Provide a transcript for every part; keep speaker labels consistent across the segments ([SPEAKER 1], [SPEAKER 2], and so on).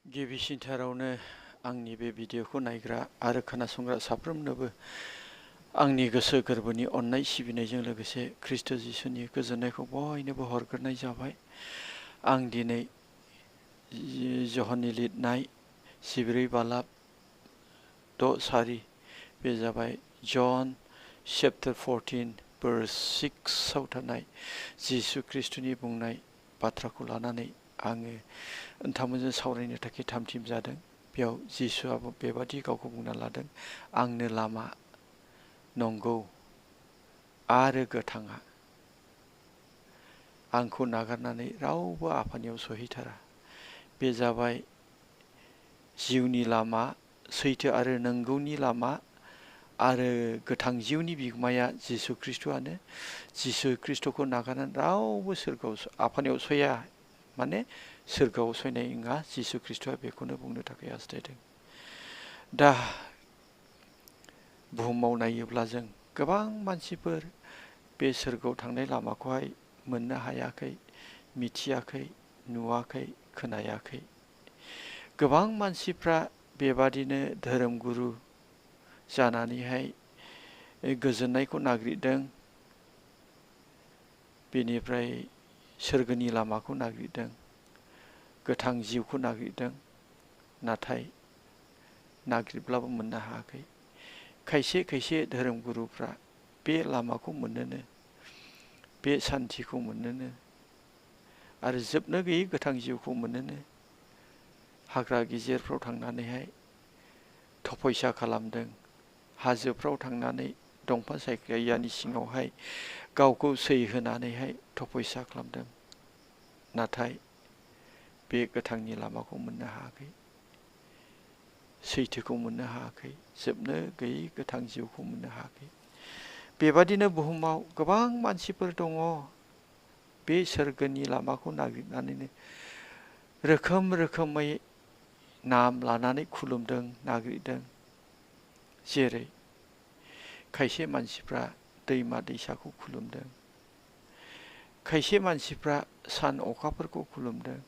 [SPEAKER 1] गिबिसिनथारावनो आंनि बे भिडिअखौ नायग्रा आरो खोनासंग्रा साफ्रोमनोबो आंनि गोसो गोरबोनि अननाय सिबिनायजों लोगोसे ख्रिस्ट' जिसुनि गोजोननायखौ बयनोबो हरग्रोनाय जाबाय। आं दिनै ज'हननि लिरनाय 14:4 बे जाबाय जन चैप्टार 14 verse 6 आव थानाय जिसु ख्रिस्ट'नि बुंनाय बाथ्राखौ लानानै आङो नोंथांमोनजों सावरायनो थाखाय थामथिम जादों। बेयाव जिसुआबो बेबादि गावखौ बुंना लादों, आंनो लामा, नंगौ आरो गोथाङा। आंखौ नागारनानै रावबो आफानियाव सहैथारा। बे जाबाय जिउनि लामा, सैथो आरो नंगौनि लामा आरो गोथां जिउनि बिगोमाया जिसु ख्रिस्ट'आनो। जिसु ख्रिस्ट'खौ नागारनानै रावबो सोरगोआव आफानियाव सैया, माने सोरगोआव सैनाय नङा। जिसु ख्रिस्ट'आ बेखौनो बुंनो थाखाय हास्थायदों। दा बुहुमाव नायोब्ला जों गोबां मानसिफोर बे सोरगोआव थांनाय लामाखौहाय मोननो हायाखै, मिथियाखै, नुवाखै, खोनायाखै। गोबां मानसिफ्रा बेबादिनो धोरोम गुरु जानानैहाय गोजोननायखौ नागिरदों, बेनिफ्राय सोरगोनि लामाखौ नागिरदों, गोथां जिउखौ नागिरदों, नाथाय नागिरब्लाबो मोननो हायाखै। खायसे खायसे धोरोम गुरुफ्रा बे लामाखौ मोननोनो, बे सान्थिखौ मोननोनो आरो जोबनो गैयै गोथां जिउखौ मोननोनो हाग्रा गेजेरफ्राव थांनानैहाय तपस्या खालामदों। हाजोफ्राव थांनानै दंफां सायख्लुमनि सिङावहाय गावखौ सै होनानैहाय तपस्या खालामदों। नाथाय बे गोथांनि लामाखौ मोननो हायाखै, सैथोखौ मोननो हायाखै, जोबनो गैयै गोथां जिउखौ मोननो हायाखै। बेबादिनो बुहुमाव गोबां मानसिफोर दङ, बे सोरगोनि लामाखौ नागिरनानैनो रोखोम रोखोमै नाम लानानै खुलुमदों, नागिरदों। जेरै खायसे मानसिफ्रा दैमा दैसाखौ खुलुमदों, खायसे मानसिफ्रा सान अखाफोरखौ खुलुमदों,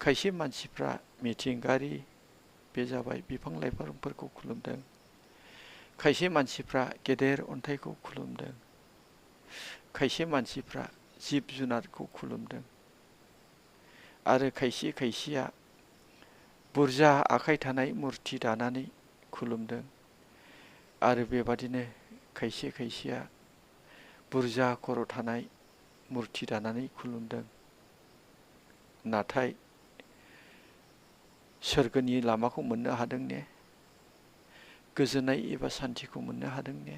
[SPEAKER 1] खायसे मानसिफ्रा मिथिंगायारि, बे जाबाय बिफां लाइफांफोरखौ खुलुमदों, खायसे मानसिफ्रा गेदेर अन्थाइखौ खुलुमदों, खायसे मानसिफ्रा जिब जुनारखौ खुलुमदों आरो खायसे खायसेया बुरजा आखाइ थानाय मुर्ति दानानै खुलुमदों आरो बेबादिनो खायसे खायसेया बुरजा खर' थानाय मुर्ति दानानै खुलुमदों। नाथाय सोरगोनि लामाखौ मोननो हादों ने? गोजोननाय एबा सान्थिखौ मोननो हादों ने?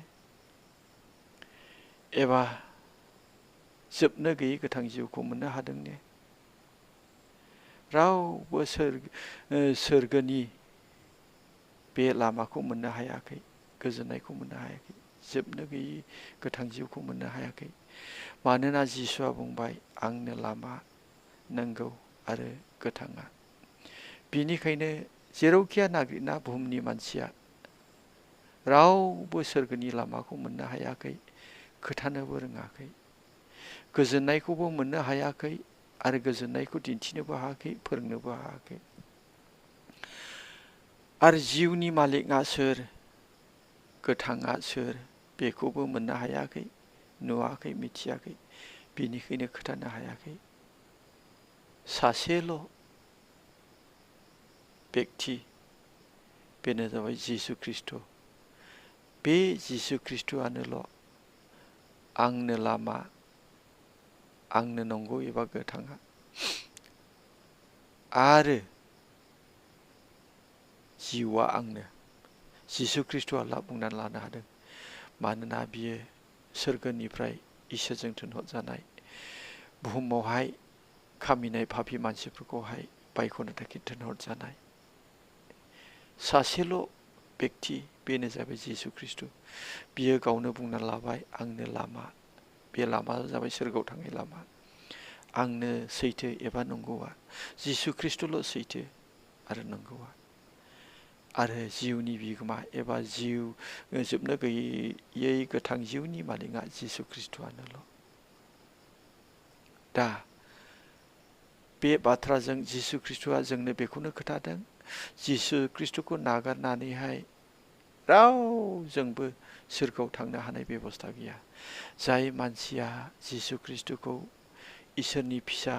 [SPEAKER 1] एबा जोबनो गैयै गोथां जिउखौ मोननो हादों ने? रावबो सोरगोनि बे लामाखौ मोननो हायाखै, गोजोननायखौ मोननो हायाखै, जोबनो गैयै गोथां जिउखौ मोननो हायाखै। मानोना जिसुआ बुंबाय, आंनो लामा, नंगौ आरो गोथाङा। बिनिखायनो जेरावखिया नागिरना बुहुमनि मानसिया रावबो सोरगोनि लामाखौ मोननो हायाखै, खोथानोबो रोङाखै, गोजोननायखौबो मोननो हायाखै आरो गोजोननायखौ दिन्थिनोबो हायाखै, फोरोंनोबो हायाखै। आरो जिउनि मालिकआ सोर, गोथाङा सोर, बेखौबो मोननो हायाखै, नुवाखै, मिथियाखै। बिनिखायनो खोथानो हायाखै। सासेल' बेक्ति, बेनो जाबाय जिसु ख्रिस्ट'। बे जिसु ख्रिस्ट'आनोल' आंनो लामा, आंनो नंगौ एबा गोथाङा आरो जिउआ आंनो। जिसु ख्रिस्ट'आ बुंनानै लानो हादों। मानोना बियो सोरगोनिफ्राय इसोरजों थिनहरजानाय, बुहुमावहाय खामिनाय पापि मानसिफोरखौहाय बायख'नो थाखाय थिनहरजानाय सासेल' बेक्ति, बेनो जाबाय जिसु ख्रिस्ट'। बियो गावनो बुंना लाबाय, आंनो लामा। बे लामाया जाबाय सोरगोआव थांनाय लामा। आंनो सैथो एबा नंगौआ, जिसु ख्रिस्ट'ल' सैथो आरो नंगौआ। आरो जिउनि बिगोमा एबा जिउ जोबनो गैयै गोथां जिउनि मालिकआ जिसु ख्रिस्ट'आनोल'। दा बे बाथ्राजों जिसु ख्रिस्टआ जोंनो बेखौनो खोन्थादों जिसु ख्रिस्टखौ नागारनानैहाय रावजोंबो सोरगोआव थांनो हानाय बेबस्था गैया। जाय मानसिया जिसु ख्रिस्टखौ इसोरनि फिसा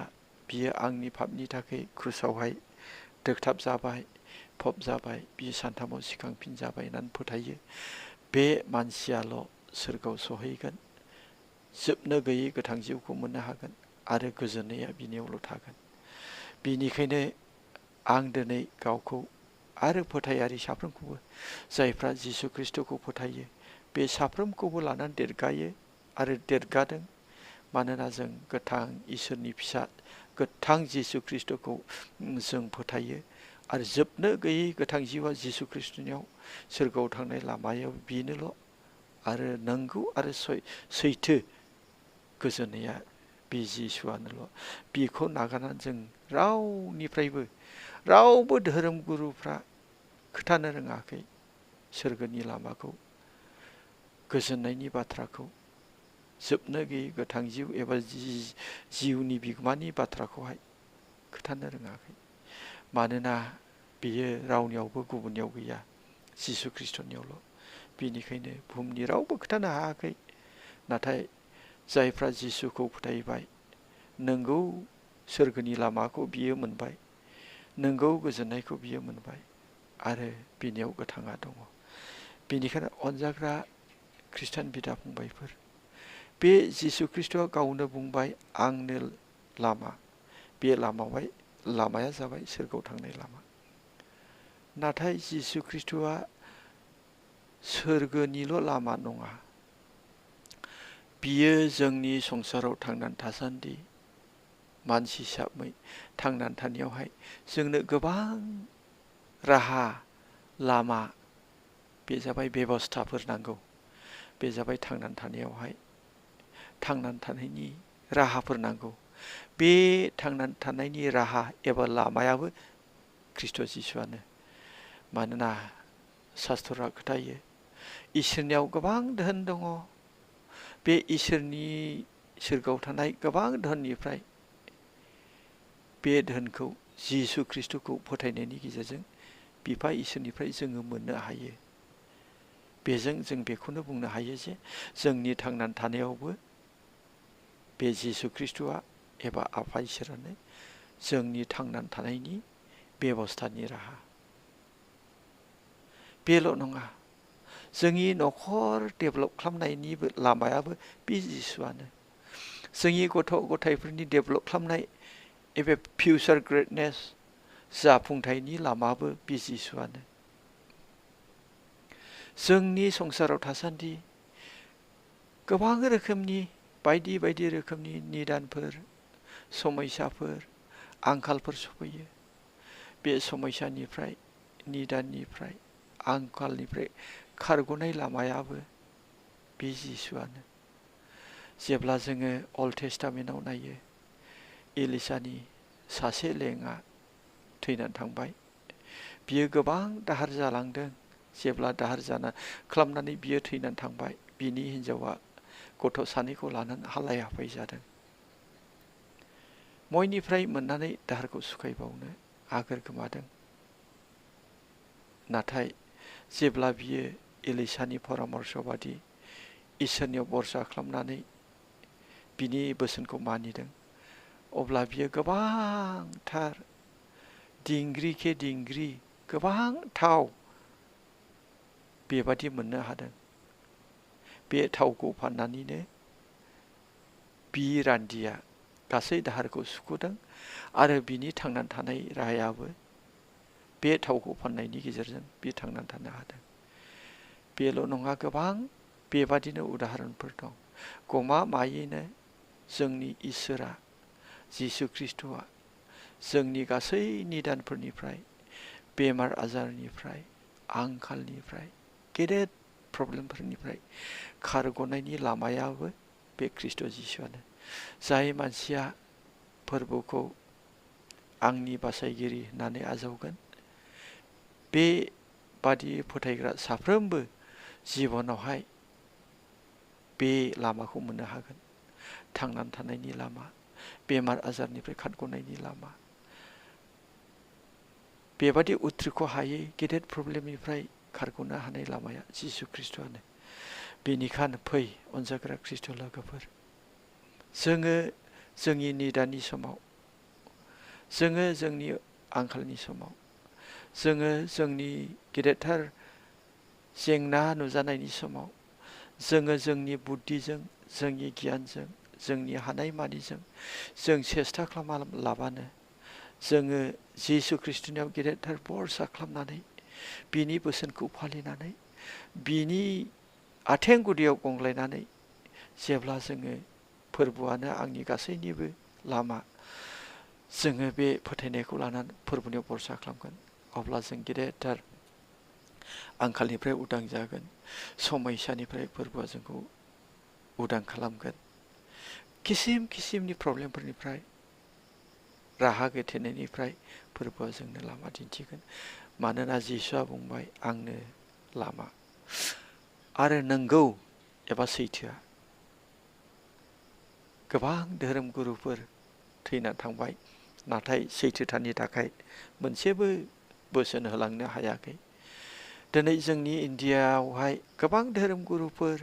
[SPEAKER 1] बियो आंनि पापनि थाखाय क्रुसावहाय दोगथाब जाबाय फब जाबाय बियो सानथामाव सिखांफिनजाबाय होननानै फोथायो बे मानसियाल' सोरगोआव सहैगोन जोबनो गैयै गोथां जिउखौ मोननो हागोन आरो गोजोननाया बिनियावल' थागोन। बिनिखायनो आं दिनै गावखौ आरो फोथायारि साफ्रोमखौबो जायफ्रा जिसु ख्रिस्टखौ फोथायो बे साफ्रोमखौबो लानानै देरगायो आरो देरगादों। मानोना जों गोथां इसोरनि फिसा गोथां जिसु ख्रिस्टखौ जों फोथायो आरो जोबनो गैयै गोथां जिउआ जिसु ख्रिस्टनियाव सोरगोआव थांनाय लामायाव बेनोल' आरो नंगौ आरो सैथो गोजोननाया बे जिसुआनोल'। बेखौ नागारनानै जों रावबो धोरोम गुरुफ्रा खोथानो रोङाखै सोरगोनि लामाखौ गोजोननायनि बाथ्राखौ जोबनो गैयै गोथां जिउ एबा जिउनि बिगोमानि बाथ्राखौहाय खोथानो रोङाखै। मानोना बियो रावनियावबो गुबुननियाव गैया जिसु ख्रिस्टनियावल'। बेनिखायनो बुहुमनि रावबो खोथानो हायाखै। नाथाय जायफ्रा जिसुखौ फोथायबाय नोंगौ सोरगोनि लामाखौ बियो मोनबाय नोंगौ गोजोननायखौ बियो मोनबाय आरो बिनियाव गोथाङा दङ। बेनिखायनो अनजाग्रा खृष्टान बिदा फंबायफोर बे जिसु ख्रिस्टआ गावनो बुंबाय आंनो लामा बे लामाया जाबाय सोरगोआव थांनाय लामा। नाथाय जिसु ख्रिस्टआ सोरगोनिल' लामा नङा बियो जोंनि संसाराव थांनानै थासान्दि मानसि हिसाबै थांनानै थानायावहाय जोंनो गोबां राहा लामा बे जाबाय बेबस्थाफोर नांगौ। बे जाबाय थांनानै थानायावहाय थांनानै थानायनि राहाफोर नांगौ। बे थांनानै थानायनि राहा एबा लामायाबो ख्रिस्ट' जिसुआनो। मानोना शास्त्रआ खोथायो इसोरनियाव गोबां धोन दङ। बे इसोरनि सोरगोआव थानाय गोबां धोननिफ्राय बे धोनखौ जिसु ख्रिस्टखौ फोथायनायनि गेजेरजों बिफा इसोरनिफ्राय जोङो मोननो हायो। बेजों जों बेखौनो बुंनो हायो जे जोंनि थांनानै थानायावबो बे जिसु ख्रिस्टआ एबा आफा इसोरानो जोंनि थांनानै थानायनि बेबस्थानि राहा। बेल' नङा जोंनि न'खर डेभेलप खालामनायनिबो लामायाबो बे जिसुआनो। जोंनि गथ' गथायफोरनि डेभेलप खालामनाय एबा फिउचार ग्रेटनेस जाफुंथायनि लामाबो बे जिसुआनो। जोंनि संसाराव थासान्दि गोबां रोखोमनि बायदि रोखोमनि निदानफोर समयसाफोर आंखालफोर सफैयो। बे समयसानिफ्राय निदाननिफ्राय आंखालनिफ्राय खारग'नाय लामायाबो बे जिसुआनो। जेब्ला जोङो अल्ड टेस्टामेन्टआव नायो एलिसानि सासे लेङा थैनानै थांबाय। बियो गोबां दाहार जालांदों। जेब्ला दाहार खालामनानै बियो थैनानै थांबाय बिनि हिन्जावा गथ' सानैखौ लानानै हालाय हाफाय जादों। मयनिफ्राय मोननानै दाहारखौ सुखायबावनो आगोर गोमादों। नाथाय जेब्ला बियो एलिसानि परामर्श बादि इसोरनियाव भरसा खालामनानै बिनि बोसोनखौ मानिदों अब्ला बियो गोबांथार दिंग्रि गोबां थाव बेबादि मोननो हादों। बे थावखौ फाननानैनो बि रान्दिया गासै दाहारखौ सुख'दों आरो बिनि थांनानै थानाय राहायाबो बे थावखौ फाननायनि गेजेरजों बे थांनानै थानो हादों। बेल' नङा गोबां बेबादिनो उदाहरनफोर दं। गमामायैनो जोंनि इसोरा जिसु ख्रिस्टआ जोंनि गासै निदानफोरनिफ्राय बेमार आजारनिफ्राय आंखालनिफ्राय गेदेर प्रब्लेमफोरनिफ्राय खारग'नायनि लामायाबो बे ख्रिस्ट' जिसुआनो। जाय मानसिया फोरबोखौ आंनि बासायगिरि होननानै आजावगोन बेबादि फोथायग्रा साफ्रोमबो जिबनावहाय बे लामाखौ मोननो हागोन। थांनानै थानायनि लामा बेमार आजारनिफ्राय खारग'नायनि लामा बेबादि उथ्रिख' हायै गेदेर प्रब्लेमनिफ्राय खारग'नो हानाय लामाया जिसु ख्रिस्ट'आनो। बेनिखायनो फै अनजाग्रा ख्रिस्ट' लोगोफोर, जोङो जोंनि निदाननि समाव, जोङो जोंनि आंखालनि समाव, जोङो जोंनि गेदेरथार जेंना नुजानायनि समाव, जोङो जोंनि बुद्धिजों, जोंनि गियानजों, जोंनि हानायमानिजों जों सेस्था खालामालाबानो जोङो जिसु ख्रिस्ट'नियाव गेदेरथार भरसा खालामनानै बिनि बोसोनखौ फालिनानै बिनि आथें गुदियाव गंग्लायनानै जेब्ला जोङो फोरबोआनो आंनि गासैनिबो लामा, जोङो बे फोथायनायखौ लानानै फोरबोनियाव भरसा खालामगोन, अब्ला जों गेदेरथार आंखालनिफ्राय उदां जागोन। समयसानिफ्राय फोरबोआ जोंखौ उदां खालामगोन। किसिम किसिमनि प्रब्लेमफोरनिफ्राय, राहा गोथेनायनिफ्राय फोरबोआ जोंनो लामा दिन्थिगोन। मानोना जिसुआ बुंबाय, आंनो लामा आरो नंगौ एबा सैथोआ। गोबां धोरोम गुरुफोर थैना थांबाय, नाथाय सैथोथानि थाखाय मोनसेबो बोसोन होलांनो हायाखै। दिनै जोंनि इन्डियाआवहाय गोबां धोरोम गुरुफोर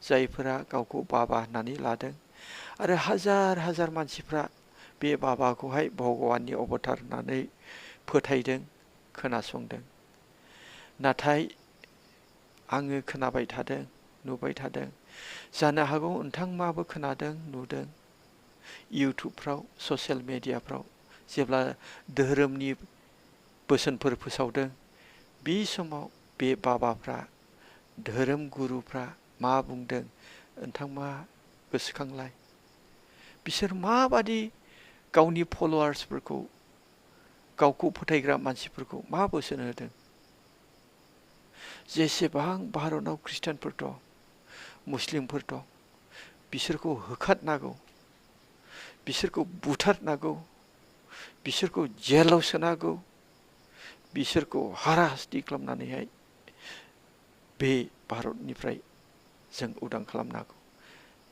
[SPEAKER 1] जायफोरा गावखौ बाबा होननानै लादों आरो हाजार हाजार मानसिफ्रा बे बाबाखौहाय भगवाननि अबतार होननानै फोथायदों, खोनासंदों। नाथाय आङो खोनाबाय थादों, नुबाय थादों, जानो हागौ नोंथांमोनाबो खोनादों, नुदों, इउटुबफ्राव, ससियेल मेडियाफ्राव जेब्ला धोरोमनि बोसोनफोर फोसावदों, बे समाव बे बाबाफ्रा, धोरोम गुरुफ्रा मा बुंदों नोंथांमोना गोसोखांलाय। बिसोर माबादि गावनि फल'वार्सफोरखौ, गावखौ फोथायग्रा मानसिफोरखौ मा बोसोन होदों। जेसेबां भारतआव ख्रिस्टानफोर दं, मुस्लिमफोर दं, बिसोरखौ होखारनांगौ, बिसोरखौ बुथारनांगौ, बिसोरखौ जेलाव सोनांगौ, बिसोरखौ हाराहास्ति खालामनानैहाय बे भारतनिफ्राय जों उदां खालामनांगौ।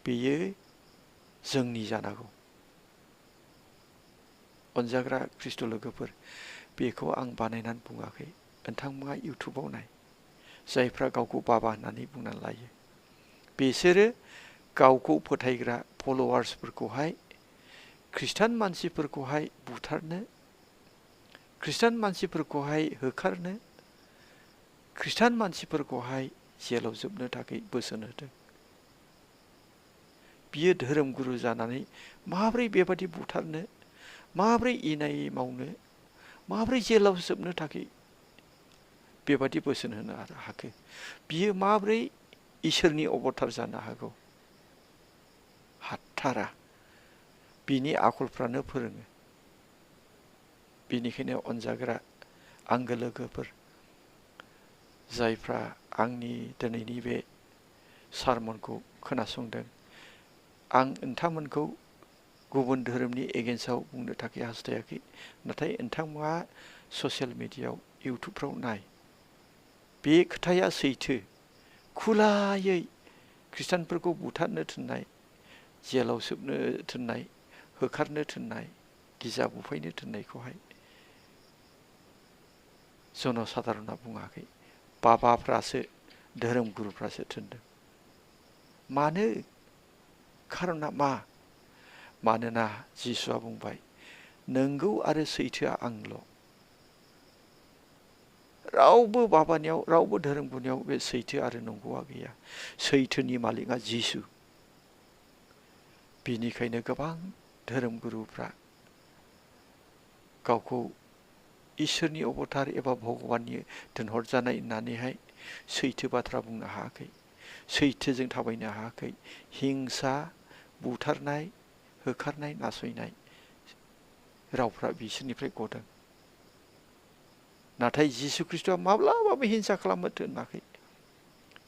[SPEAKER 1] बेयो जोंनि जानांगौ। अनजाग्रा ख्रिस्ट' लोगोफोर, बेखौ आं बानायनानै बुङाखै। नोंथांमोना इउटुबाव नाय, जायफ्रा गावखौ बाबा होननानै बुंनानै लायो, बिसोरो गावखौ फोथायग्रा फल'वार्सफोरखौहाय, ख्रिस्टान मानसिफोरखौहाय बुथारनो, ख्रिस्टान मानसिफोरखौहाय होखारनो, ख्रिस्टान मानसिफोरखौहाय जेलाव जोबनो थाखाय बोसोन होदों। बियो धोरोम गुरु जानानै माब्रै बेबादि बुथारनो, माब्रै इनाय मावनो, माब्रै जेलाव जोबनो थाखाय बेबादि बोसोन होनो हाखो? बियो माब्रै इसोरनि अबतार जानो हागौ? हाथारा। बिनि आखलफ्रानो फोरोङो। बेनिखायनो अनजाग्रा आंगो लोगोफोर, जायफ्रा आंनि दिनैनि बे सारमनखौ खोनासंदों, आं नोंथांमोनखौ गुबुन धोरोमनि एगेन्स्टआव बुंनो थाखाय हास्थायाखै। नाथाय नोंथांमोना ससियेल मेडियायाव, इउटुबफ्राव नाय, बे खोथाया सैथो। खुलायै ख्रिस्टानफोरखौ बुथारनो थिननाय, जेलाव सोबनो थिननाय, होखारनो थिननाय, गिजा बुफायनो थिननायखौहाय जनसाधारना बुङाखै, बाबाफ्रासो, धोरोम गुरुफ्रासो थिनदों। मानो? खारना मा? मानोना जिसुआ बुंबाय, नंगौ आरो सैथोआ आंल'। रावबो बाबानियाव, रावबो धोरोम गुरुनियाव बे सैथो आरो नंगौआ गैया। सैथोनि मालिकआ जिसु। बिनिखायनो गोबां धोरोम गुरुफ्रा गावखौ इसोरनि अबतार एबा भगबाननि दोनहरजानाय होननानैहाय सैथो बाथ्रा बुंनो हायाखै, सैथोजों थाबायनो हायाखै। हिंसा, बुथारनाय, होखारनाय, नासयनाय रावफ्रा बिसोरनिफ्राय गदों। नाथाय जिसु ख्रिस्ट'आ माब्लाबाबो हिंसा खालामनो थिनाखै।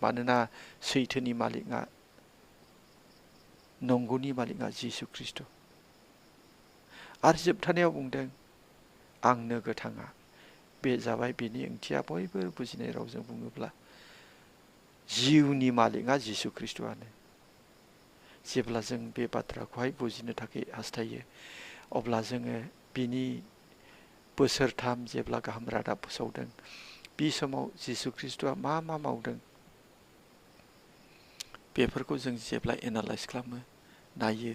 [SPEAKER 1] मानोना सैथोनि मालिकआ, नंगौनि मालिकआ जिसु ख्रिस्ट'। आरो जोबथानायाव बुंदों, आंनो गोथाङा। बे जाबाय बेनि ओंथिया बयबो बुजिनाय रावजों बुङोब्ला, जिउनि मालिकआ जिसु ख्रिस्ट'आनो। जेब्ला जों बे बाथ्राखौहाय बुजिनो थाखाय हास्थायो, अब्ला जोङो बिनि बोसोरथाम जेब्ला गाहाम रादाब फोसावदों बे समाव जिसु ख्रीष्टआ मा मा मावदों बेफोरखौ जों जेब्ला एनालाइज खालामो नायो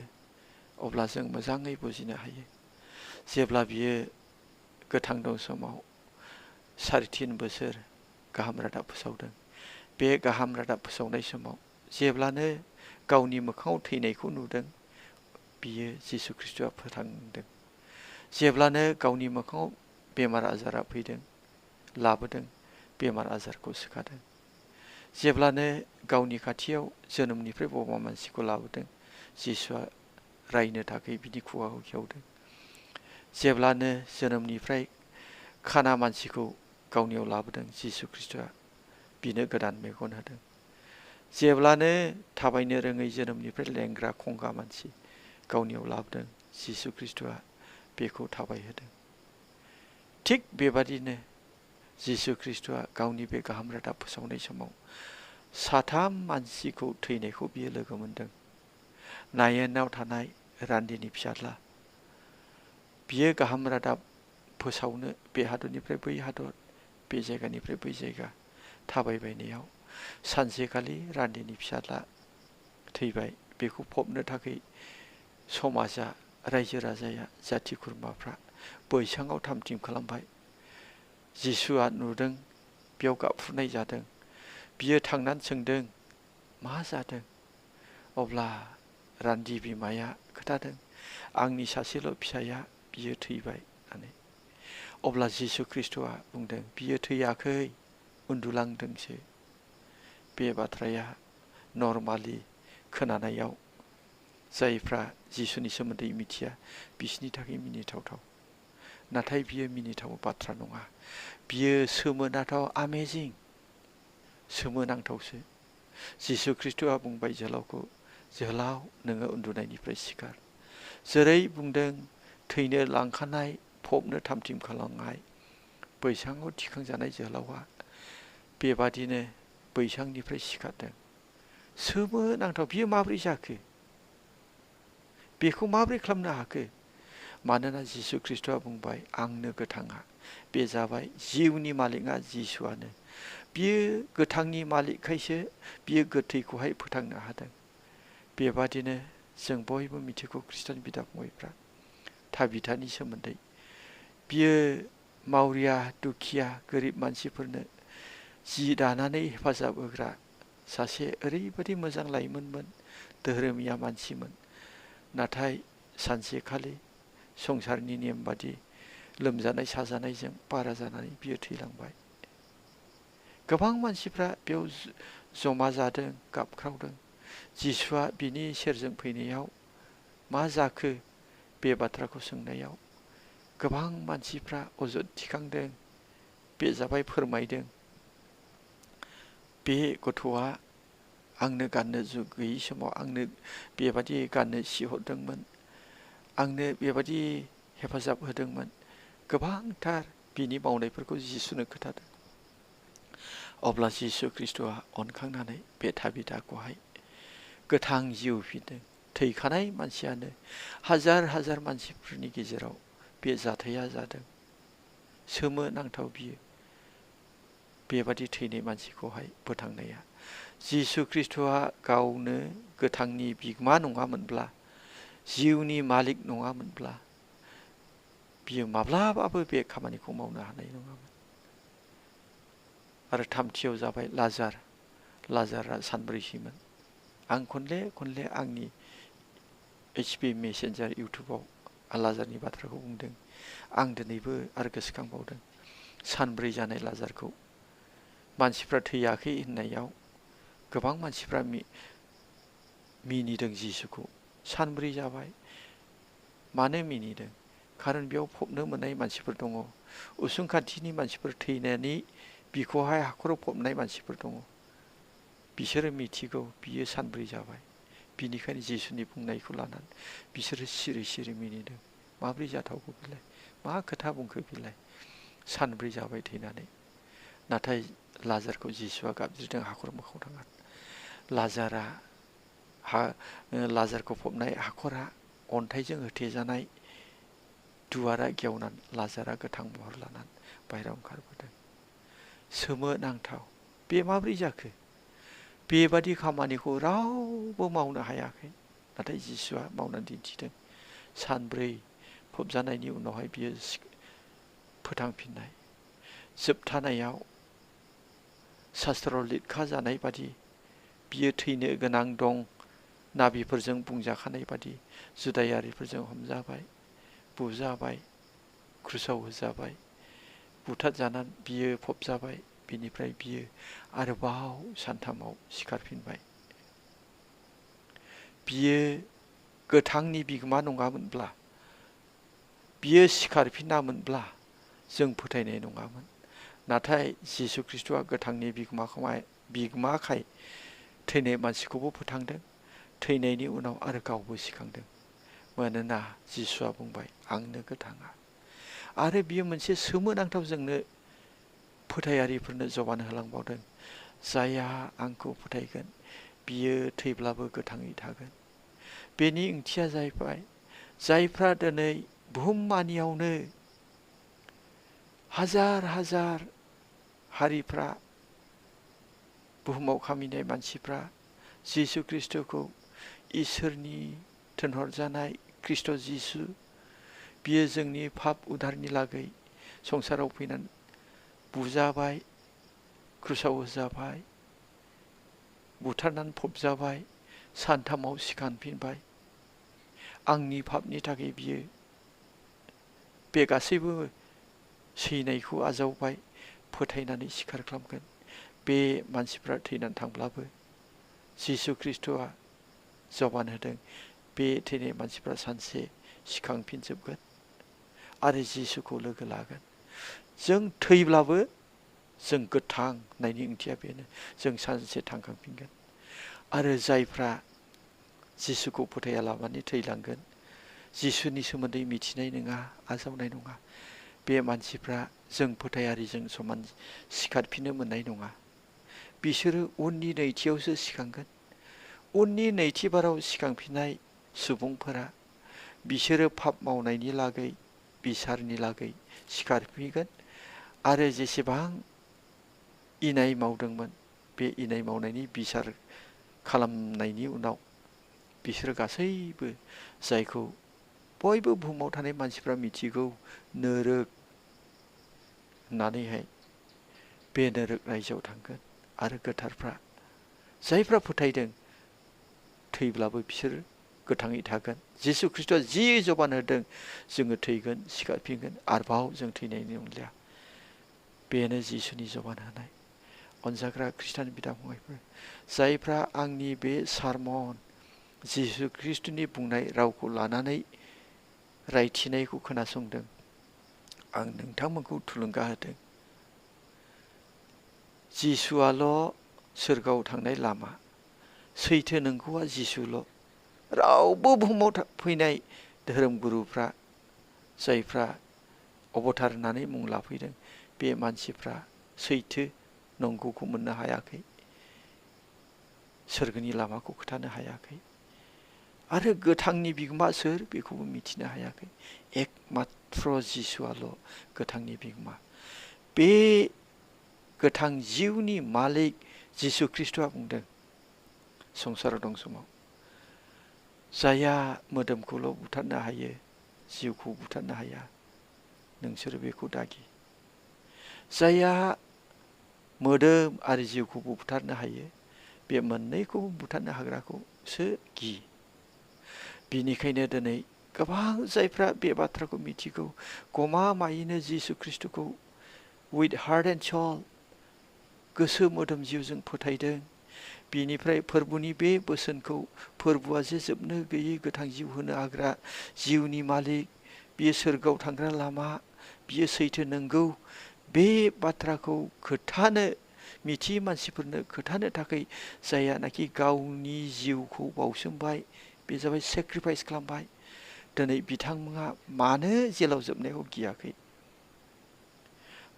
[SPEAKER 1] अब्ला जों मोजाङै बुजिनो हायो। जेब्ला बियो गोथां दं समाव 3.5 बोसोर गाहाम रादाब फोसावदों। बे गाहाम रादाब फोसावनाय समाव जेब्लानो गावनि मोखाङाव थैनायखौ नुदों बियो जिसु ख्रीष्टआ फोथांदों। जेब्लानो गावनि मोखाङाव बेमार आजारा फैदों लाबोदों बेमार आजारखौ सोखादों। जेब्लानो गावनि खाथियाव जोनोमनिफ्राय बबा मानसिखौ लाबोदों जिसुआ रायनो थाखाय बिनि खुगाखौ खेवदों। जेब्लानो जोनोमनिफ्राय खाना मानसिखौ गावनियाव लाबोदों जिसु ख्रीष्टआ बिनो गोदान मेगन होदों। जेब्लानो थाबायनो रोङै जोनोमनिफ्राय लेंग्रा खंगा मानसि गावनियाव लाबोदों जिसु ख्रीष्टआ बेखौ थाबायहोदों। थिग बेबादिनो जिसु ख्रीष्टआ गावनि बे गाहाम रादाब फोसावनाय समाव 3 मानसिखौ थैनायखौ बियो लोगो मोनदों। नायेनाव थानाय रान्दिनि फिसाज्ला बियो गाहाम रादाब फोसावनो बे हादरनिफ्राय बै हादर बे जायगानिफ्राय बै जायगा थाबायबायनायाव सानसेखालि रान्दिनि फिसाज्ला थैबाय। बेखौ फबनो थाखाय समाजा रायजो राजाया जाथि खुरमाफ्रा बैसाङाव थामथिम खालामबाय। जिसुआ नुदों बेयाव गाबफ्रुनाय जादों। बियो थांनानै सोंदों मा जादों? अब्ला रान्दि बिमाया खोथादों आंनि सासेल' फिसाया बियो थैबाय होननानै। अब्ला जिसु ख्रीष्टआ बुंदों बियो थैयाखै उन्दुलांदोंसो। बे बाथ्राया नर्मालि खोनानायाव जायफ्रा जिसुनि सोमोन्दै मिथिया बिसोरनि थाखाय मिनिथावथाव। नाथाय बियो मिनिथाव बाथ्रा नङा। बियो सोमोनांथाव आमेजिं सोमोनांथावसो। जिसु ख्रीष्टआ बुंबाय जोहोलावखौ जोहोलाव नोङो उन्दुनायनिफ्राय सिखार। जेरै बुंदों थैनो लांखानाय फबनो थामथिम खालामनाय बैसाङाव थिखांजानाय जोहोलावा बेबादिनो बैसांनिफ्राय सिखारदों। सोमोनांथाव बियो माब्रै जाखो? बेखौ माब्रै खालामनो हाखो? मानोना जिसु ख्रीष्टआ बुंबाय आंनो गोथाङा। बे जाबाय जिउनि मालिकआ जिसुआनो। बियो गोथांनि मालिकखायसो बियो गोथैखौहाय फोथांनो हादों। बेबादिनो जों बयबो मिथिगौ ख्रीष्टान बिदा फंबायफ्रा थाबिथानि सोमोन्दै। बियो मावरिया दुखिया गोरिब मानसिफोरनो जि दानानै हेफाजाब होग्रा सासे ओरैबायदि मोजां लाइमोनमोन, धोरोमिया मानसिमोन। नाथाय सानसेखालि संसारनि नेम बादि लोमजानाय साजानायजों बारा जानानै बियो थैलांबाय। गोबां मानसिफ्रा बेयाव जमा जादों गाबख्रावदों। जिसुआ बिनि सेरजों फैनायाव मा जाखो बे बाथ्राखौ सोंनायाव गोबां मानसिफ्रा अजद थिखांदों। बे जाबाय फोरमायदों बे गथ'आ आंनो गाननो गैयि समाव आंनो बेबादि गाननो सि हरदोंमोन, आंनो बेबादि हेफाजाब होदोंमोन। गोबांथार बिनि मावनायफोरखौ जिसुनो खोथादों। अब्ला जिसु ख्रीष्टआ अनखांनानै बे थाबिथाखौहाय गोथां जिउ होफिनदों। थैखानाय मानसियानो हाजार हाजार मानसिफोरनि गेजेराव बे जाथाया जादों। सोमोनांथाव बियो बेबादि थैनाय मानसिखौहाय फोथांनाया। जिसु ख्रीष्टआ गावनो गोथांनि बिगोमा नङामोनब्ला, जिउनि मालिक नङामोनब्ला बियो माब्लाबाबो बे खामानिखौ मावनो हानाय नङामोन। आरो थामथियाव जाबाय लाजार। लाजारा सानब्रैसोमोन। आं खनले खनले आंनि HP मेसेन्जार इउटुबाव लाजारनि बाथ्राखौ बुंदों। आं दिनैबो आरो गोसोखांबावदों सानब्रै जानाय लाजारखौ। मानसिफ्रा थैयाखै होननायाव गोबां मानसिफ्रा मिनिदों जिसुखौ। सानब्रै जाबाय। मानो मिनिदों? खारन बेयाव फबनो मोननाय मानसिफोर दङ। उसुं खाथिनि मानसिफोर थैनानै बिखौहाय हाखराव फबनाय मानसिफोर दङ। बिसोरो मिथिगौ बियो सानब्रै जाबाय। बिनिखायनो जिसुनि बुंनायखौ लानानै बिसोरो सिरि सिरि मिनिदों। माब्रै जाथावगौ बेलाय? मा खोथा बुंखो बेलाय? सानब्रै जाबाय थैनानै। नाथाय लाजारखौ जिसुआ गाबज्रिदों हाखर मोखाङाव थांनानै। लाजारखौ फबनाय हाखरा अन्थाइजों होथेजानाय दुवारा गेवनानै लाजारा गोथां महर लानानै बाहेरायाव ओंखारबोदों। सोमोनांथाव। बे माब्रै जाखो? बेबादि खामानिखौ रावबो मावनो हायाखै, नाथाय जिसुआ मावनानै दिन्थिदों। सानब्रै फबजानायनि उनावहाय बियो फोथांफिननाय। जोबथानायाव शास्त्रआव लिरखा जानाय बादि बियो थैनो गोनां दं, नाबिफोरजों बुंजाखानाय बादि जुदायारिफोरजों हमजाबाय, बुजाबाय, क्रुसाव होजाबाय, बुथारजानानै बियो फबजाबाय। बिनिफ्राय बियो आरोबाव सानथामाव सिखारफिनबाय। बियो गोथांनि बिगोमा नङामोनब्ला, बियो सिखारफिनामोनब्ला जों फोथायनाय नङामोन। नाथाय जिसु ख्रिस्ट'आ गोथांनि बिगोमाखाय थैनाय मानसिखौबो फोथांदों, थैनायनि उनाव आरो गावबो सिखांदों। मानोना जिसुआ बुंबाय, आंनो गोथाङा। आरो बियो मोनसे सोमोनांथाव जोंनो फोथायारिफोरनो जबान होलांबावदों। जायहा आंखौ फोथायगोन बियो थैब्लाबो गोथाङै थागोन। बेनि ओंथिया जाहैबाय, जायफ्रा दिनै बुहुममानियावनो हाजार हाजार हारिफ्रा, बुहुमाव खामिनाय मानसिफ्रा जिसु ख्रिस्ट'खौ इसोरनि थिनहरजानाय ख्रिस्ट' जिसु, बियो जोंनि पाप उधारनि लागै संसाराव फैनानै बुजाबाय, क्रुसाव होजाबाय, बुथारनानै फबजाबाय, सानथामाव सिखारफिनबाय। आंनि पापनि थाखाय बियो बे गासैबो सैनायखौ आजावबाय, फोथायनानै सिखार खालामगोन। बे मानसिफ्रा थैनानै थांब्लाबो जिसु ख्रिस्ट'आ जबान होदों, बे थैनाय मानसिफ्रा सानसे सिखांफिनजोबगोन आरो जिसुखौ लोगो लागोन। जों थैब्लाबो जों गोथां होननायनि ओंथिया बेनो, जों सानसे थांखांफिनगोन। आरो जायफ्रा जिसुखौ फोथायालाबानो थैलांगोन, जिसुनि सोमोन्दै मिथिनाय नङा, आजावनाय नङा, बे मानसिफ्रा जों फोथायारिजों समान सिखारफिननो मोननाय नङा। बिसोरो उननि नैथियावसो सिखांगोन। उननि नैथि बाराव सिखांफिननाय सुबुंफोरा बिसोरो पाप मावनायनि लागै, बिसारनि लागै सिखारफिनगोन। आरो जेसेबां इनाय मावदोंमोन, बे इनाय मावनायनि बिसार खालामनायनि उनाव बिसोर गासैबो जायखौ बयबो बुहुमाव थानाय मानसिफ्रा मिथिगौ, नोरोग होननानैहाय, बे नोरोग रायजोआव थांगोन। आरो गोथारफ्रा, जायफ्रा फोथायदों, थैब्लाबो बिसोर गोथाङै थागोन। जिसु ख्रिस्ट'आ जि जबान होदों, जोङो थैगोन, सिखारफिनगोन, आरोबाव जों थैनायनि अनलिया। बेनो जिसुनि जबान होनाय। अनजाग्रा खृष्टान बिदा फंबायफोर, जायफ्रा आंनि बे सारमन जिसु ख्रिस्ट'नि बुंनाय रावखौ लानानै रायथिनायखौ खोनासंदों, आं नोंथांमोनखौ थुलुंगा होदों। जिसुआल' सोरगोआव थांनाय लामा, सैथो नंगौआ जिसुल'। रावबो बुहुमाव फैनाय धोरोम गुरुफ्रा, जायफ्रा अबतार होननानै मुं लाफैदों, बे मानसिफ्रा सैथो नंगौखौ मोननो हायाखै, सोरगोनि लामाखौ खोथानो हायाखै। आरो गोथांनि बिगोमा सोर बेखौबो मिथिनो हायाखै। एकमात्र जिसुआल' गोथांनि बिगोमा। बे गोथां जिउनि मालिक जिसु ख्रिस्ट'आ बुंदों संसाराव दं समाव, जायहा मोदोमखौल' बुथारनो हायो, जिउखौ बुथारनो हाया, नोंसोरो बेखौ दागि। जायहा मोदोम आरो जिउखौबो बुथारनो हायो, बे मोननैखौबो बुथारनो हाग्राखौसो गि। बिनिखायनो दिनै गोबां जायफ्रा बे बाथ्राखौ मिथिगौ, गमामायैनो जिसु ख्रिस्ट'खौ उइथ हार्ट एन्ड सल, गोसो मोदोम जिउजों फोथायदों। बिनिफ्राय फोरबुनि बे बोसोनखौ, फोरबुआ जे जोबनो गैयै गोथां जिउ होनो हाग्रा जिउनि मालिक, बियो सोरगोआव थांग्रा लामा, बियो सैथो नंगौ, बे बाथ्राखौ खोथानो, मिथियै मानसिफोरनो खोथानो थाखाय जायानाखि गावनि जिउखौ बावसोमबाय, बे जाबाय सेक्रिफाइस खालामबाय। दिनै बिथांमोना मानो जेलाव जोबनायखौ गियाखै?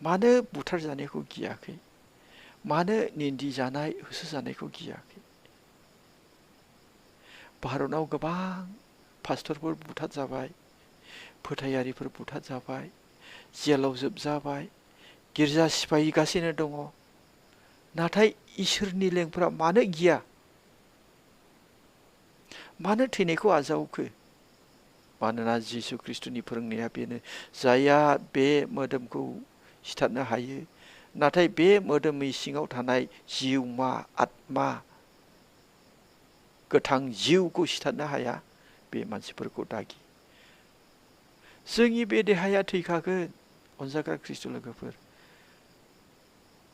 [SPEAKER 1] मानो बुथार जानायखौ गियाखै? मानो निन्दि जानाय, होसोजानायखौ गियाखै? भारतआव गोबां पास्टरफोर बुथार जाबाय, फोथायारिफोर बुथार जाबाय, जेलाव जोबजाबाय, गिर्जा सिफायगासिनो दङ। नाथाय इसोरनि लेंफोरा मानो गिया? मानो थैनायखौ आजावखो? मानोना जिसु ख्रिस्टनि फोरोंनाया बेनो, जायहा बे मोदोमखौ सिथारनो हायो, नाथाय बे मोदोमनि सिङाव थानाय जिउमा, आत्मा, गोथां जिउखौ सिथारनो हाया, बे मानसिफोरखौ दागि। जोंनि बे देहाया थैखागोन अनजाग्रा ख्रिस्ट लोगोफोर।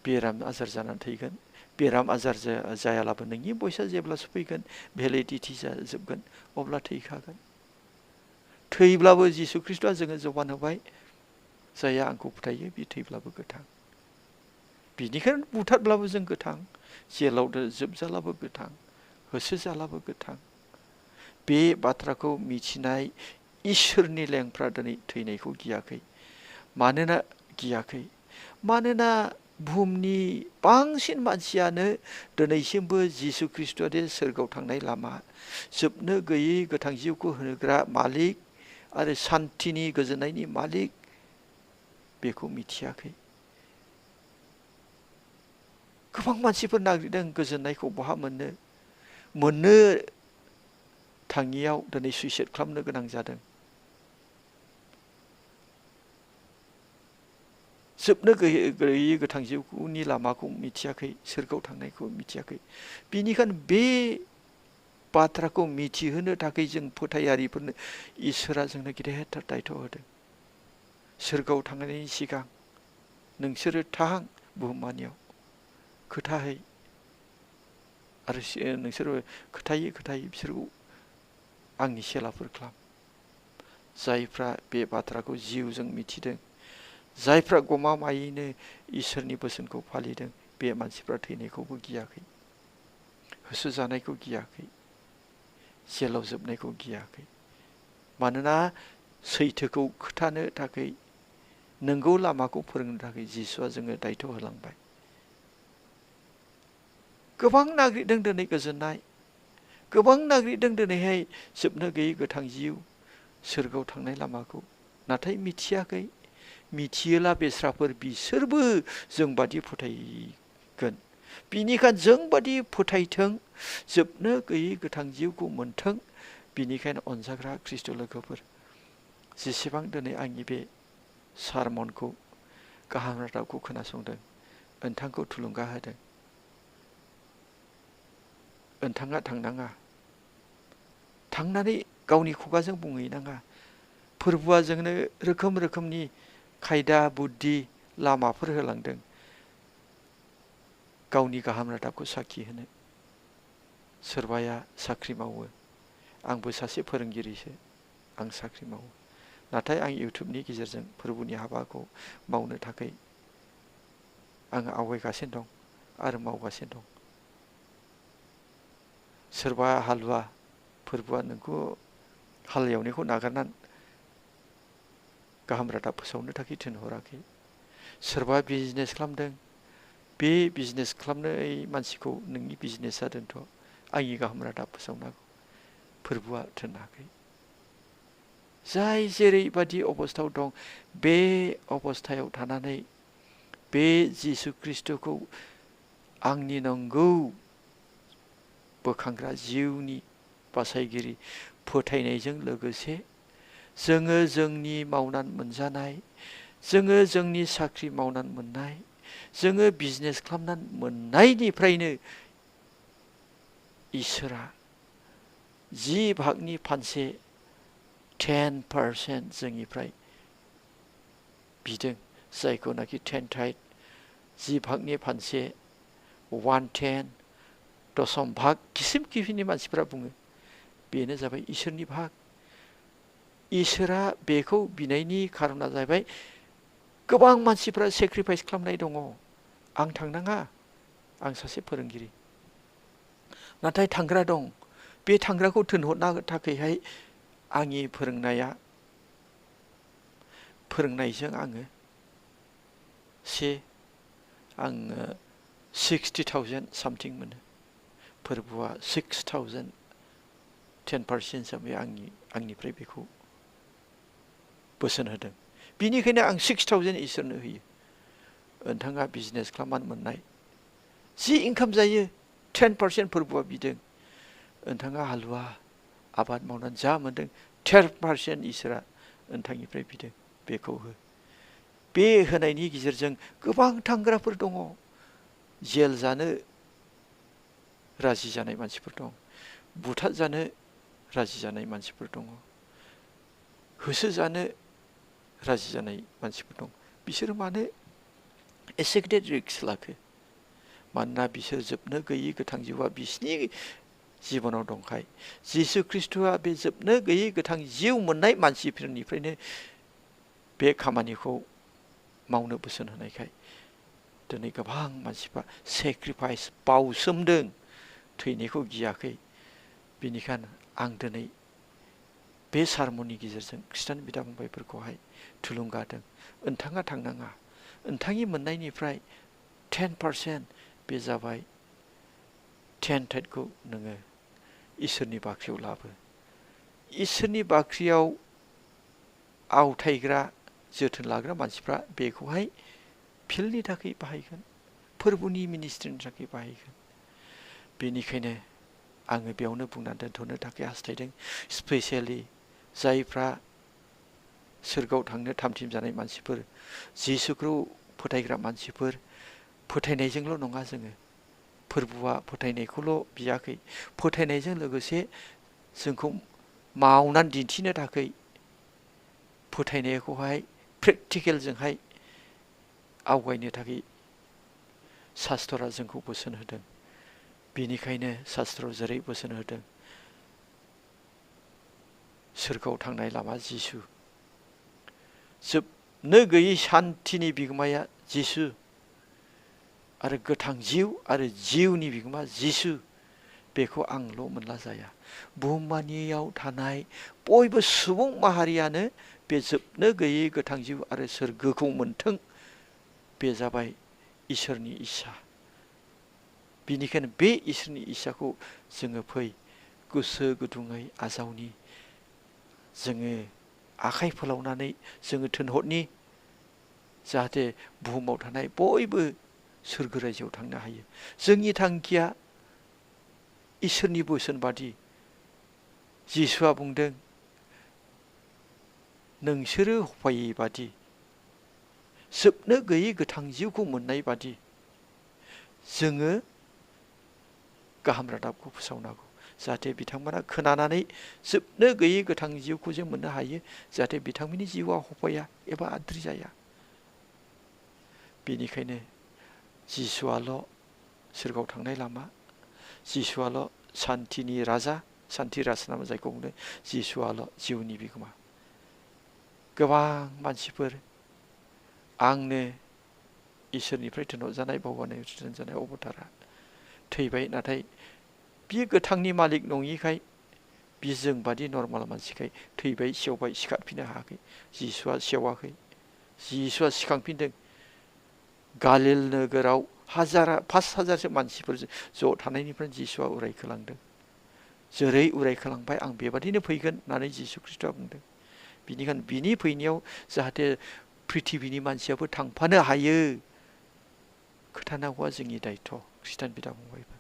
[SPEAKER 1] बेराम आजार जानानै थैगोन। बेराम आजार जायालाबो नोंनि बयसा जेब्ला सफैगोन, भेलिडिटि जोबगोन, अब्ला थैखागोन। थैब्लाबो जिसु ख्रिस्टआ जोङो जबान होबाय, जायहा आंखौ फोथायो बे थैब्लाबो गोथां। बिनिखायनो बुथारब्लाबो जों गोथां, जेलाव जोबजालाबो गोथां, होसोजालाबो गोथां। बे बाथ्राखौ मिथिनाय इसोरनि लेंफ्रा दिनै थैनायखौ गियाखै। मानोना गियाखै? मानोना बुहुमनि बांसिन मानसियानो दिनैसिमबो जिसु ख्रिस्ट'आ सोरगोआव थांनाय लामा, जोबनो गैयै गोथां जिउखौ होग्रा मालिक आरो सान्थिनि गोजोननायनि मालिक, बेखौ मिथियाखै। गोबां मानसिफोर नागिरदों गोजोननायखौ बहा मोननो थाङियाव दिनै सुइसाइड खालामनो गोनां जादों। जोबनो गैयै गोथां जिउनि लामाखौ मिथियाखै, सोरगोआव थांनायखौ मिथियाखै। बिनिखायनो बे बाथ्राखौ मिथिहोनो थाखाय जों फोथायारिफोरनो इसोरा जोंनो गिदिरथार दायथ' होदों। सोरगोआव थांनायनि सिगां नोंसोरो थां बुहुमानियाव खोथाहै, आरो नोंसोरो खोथायै बिसोरखौ आंनि सेलाफोर खालाम। जायफ्रा बे बाथ्राखौ जिउजों मिथिदों, जायफ्रा गमामायैनो इसोरनि बोसोनखौ फालिदों, बे मानसिफ्रा थैनायखौबो गियाखै, होसोजानायखौ गियाखै, जेलाव जोबनायखौ गियाखै। मानोना सैथोखौ खोथानो थाखाय, नंगौ लामाखौ फोरोंनो थाखाय जिसुआ जोंनो दायथ' होलांबाय। गोबां नागिरदों दिनै गोजोननाय, गोबां नागिरदों दिनैहाय जोबनो गैयै गोथां जिउ, सोरगोआव थांनाय लामाखौ, नाथाय मिथियाखै। मिथियोला बेस्राफोर बिसोरबो जोंबादि फोथायगोन। बिनिखायनो जोंबादि फोथायथों, जोबनो गैयै गोथां जिउखौ मोनथों। बिनिखायनो अनजाग्रा ख्रिस्ट लोगोफोर, जेसेबां दिनै आंनि बे सारमनखौ, गाहाम रादाबखौ खोनासंदों, नोंथांखौ थुलुंगा होदों। नोंथाङा थांनाङा, थांनानै गावनि खुगाजों बुंहैनाङा। फोरबुआ जोंनो रोखोम रोखोमनि खायदा बुद्धि लामाफोर होलांदों, गावनि गाहाम रादाबखौ साखि होनो। सोरबाया साख्रि मावो, आंबो सासे फोरोंगिरिसो, आं साख्रि मावो। नाथाय आं इउटुबनि गेजेरजों फोरबुनि हाबाखौ मावनो थाखाय आं आवगायगासिनो दं आरो मावगासिनो दं। सोरबा हालुवा, फोरबुआ नोंखौ हाल एवनायखौ नागारनानै गाहाम रादाब फोसावनो थाखाय थिनहराखै। सोरबा बिजनेस खालामदों, बे बिजनेस खालामनाय मानसिखौ नोंनि बिजनेसा दोनथ', आंनि गाहाम रादाब फोसावनांगौ, फोरबुआ थिनाखै। जाय जेरैबादि अबस्थायाव दं, बे अबस्थायाव थानानै बे जिसु ख्रिस्ट'खौ आंनि नंगौ बोखांग्रा जिउनि बासायगिरि फोथायनायजों लोगोसे, जोङो जोंनि मावनानै मोनजानाय, जोङो जोंनि साख्रि मावनानै मोननाय, जोङो बिजनेस खालामनानै मोननायनिफ्रायनो इसोरा 10% फानसे 10% जोंनिफ्राय बिदों, जायखौनाखि 10 टाइड, 10% फानसे 1/10 दशम भाग किसिम किसिमनि मानसिफ्रा बुङो। बेनो जाबाय इसोरनि भाग। इसोरा बेखौ बिनायनि खारना जाहैबाय, गोबां मानसिफ्रा सेक्रिफाइस खालामनाय दङ। आं थांनाङा, आं सासे फोरोंगिरि। नाथाय थांग्रा दं, बे थांग्राखौ थिनहरनो थाखायहाय आंनि फोरोंनायजों आङो 60,000 सामथिं मोनो। फोरबुआ 6,000 10% हिसाबै आंनिफ्राय बेखौ बोसोन होदों। बिनिखायनो आं 6,000 इसोरनो होयो। नोंथाङा बिजनेस खालामनानै मोननाय जि इनकाम जायो 10% फोरबुआ बिदों। नोंथाङा हालुवा आबाद मावनानै जा मोनदों 10% इसोरा नोंथांनिफ्राय बिदों, बेखौ हो। बे होनायनि गेजेरजों गोबां थांग्राफोर दङ, जेल जानो राजि जानाय मानसिफोर दं, बुथार जानो राजि जानाय मानसिफोर दङ, होसोजानो राजि जानाय मानसिफोर दं। बिसोरो मानो एसे गिदिर रिक्स लाखो? मानोना बिसोर जोबनो गैयै गोथां जिउआ बिसिनि जिबनाव दंखाय। जिसु ख्रिस्ट'आ बे जोबनो गैयै गोथां जिउ मोननाय मानसिफोरनिफ्रायनो बे खामानिखौ मावनो बोसोन होनायखाय दिनै गोबां मानसिफ्रा सेक्रिफाइस बावसोमदों, थैनायखौ गियाखै। बेनिखायनो आं दिनै बे सारमननि गेजेरजों खृष्टान बिदा फंबायफोरखौहाय थुलुंगा होदों। नोंथाङा थांनाङा, नोंथांनि मोननायनिफ्राय 10% बे जाबाय 10 टाइडखौ नोङो इसोरनि बाख्रियाव लाबो। इसोरनि बाख्रियाव आवथायग्रा, जोथोन लाग्रा मानसिफ्रा बेखौहाय फिल्डनि थाखाय बाहायगोन, फोरबुनि मिनिस्ट्रिनि थाखाय बाहायगोन। बेनिखायनो आङो बेयावनो बुंनानै दोनथ'नो थाखाय हास्थायदों। स्पेसियेलि जायफ्रा सोरगोआव थांनो थामथिम जानाय मानसिफोर, जिसुखौ फोथायग्रा मानसिफोर, फोथायनायजोंल' नङा, जोङो फोरबुआ फोथायनायखौल' बियाखै, फोथायनायजों लोगोसे जोंखौ मावनानै दिन्थिनो थाखाय फोथायनायखौहाय प्रेक्टिकेलजोंहाय आवगायनो थाखाय शास्त्रआ जोंखौ बोसोन होदों। बेनिखायनो शास्त्रआव जेरै बोसोन होदों, सोरगोआव थांनाय लामा जिसु, जोबनो गैयै सान्थिनि बिगोमाया जिसु, आरो गोथां जिउ आरो जिउनि बिगोमा जिसु, बेखौ आंल' मोनला जाया। बुहुममानियाव थानाय बयबो सुबुं माहारियानो बे जोबनो गैयै गोथां जिउ आरो सोरगोखौ मोनथों, बे जाबाय इसोरनि इस्सा। बेनिखायनो बे इसोरनि इस्साखौ जोङो फै गोसो गुदुङै आजावनि, जोङो आखाइ फोलावनानै जोङो थिनहरनि, जाहाथे बुहुमाव थानाय बयबो सोरगो रायजोआव थांनो हायो। जोंनि थांखिया इसोरनि बोसोन बादि, जिसुआ बुंदों नोंसोरो होफायै बादि, जोबनो गैयै गोथां जिउखौ मोननाय बादि जोङो गाहाम रादाबखौ फोसावनांगौ, जाहाथे बिथांमोना खोनानानै जोबनो गैयै गोथां जिउखौ जों मोननो हायो, जाहाथे बिथांमोननि जिउआ होफाया एबा आद्रि जाया। बेनिखायनो जिसुआल' सोरगोआव थांनाय लामा, जिसुआल' सान्थिनि राजा, सान्थि राजा नामा जायखौ बुंदों, जिसुआल' जिउनि बिगोमा। गोबां मानसिफोर आंनो इसोरनिफ्राय थिनहरजानाय, भगबाननिफ्राय थिनहरजानाय अबतारा थैबाय, नाथाय बियो गोथांनि मालिक नङिखाय, बि जों बादि नर्माल मानसिखाय थैबाय, सेवबाय, सिखारफिननो हायाखै। जिसुआ सेवाखै, जिसुआ सिखांफिनदों। गालिल नोगोराव 5,000 मानसिफोर ज' थानायनिफ्राय जिसुआ उरायखोलांदों। जेरै उरायखोलांबाय आं बेबादिनो फैगोन होननानै जिसु ख्रिस्ट'आ बुंदों। बिनिखायनो बिनि फैनायाव जाहाथे प्रिथिबिनि मानसियाबो थांफानो हायो, खोथानांगौआ जोंनि दायथ'। खृष्टान बिदा फंबायफोर,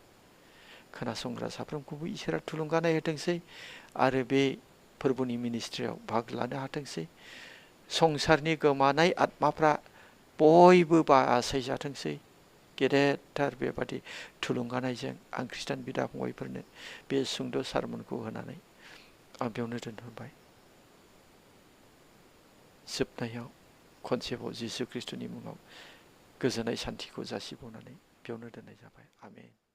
[SPEAKER 1] खोनासंग्रा साफ्रोमखौबो इसोरा थुलुंगानाय होथोंसै, आरो बे फोरबोनि मिनिस्ट्रियाव भाग लानो हाथोंसै। संसारनि गोमानाय आत्माफ्रा बयबो बासायजाथोंसै। गेदेरथार बेबादि थुलुंगानायजों आं खृष्टान बिदा फंबायफोरनो बे सुंद' सारमनखौ होनानै आं बेयावनो दोनथ'बाय। जोबनायाव खनसेबाव जिसु ख्रिस्ट'नि मुङाव गोजोननाय सान्थिखौ जासिबावनानै बेयावनो दोननाय जाबाय। आमेन।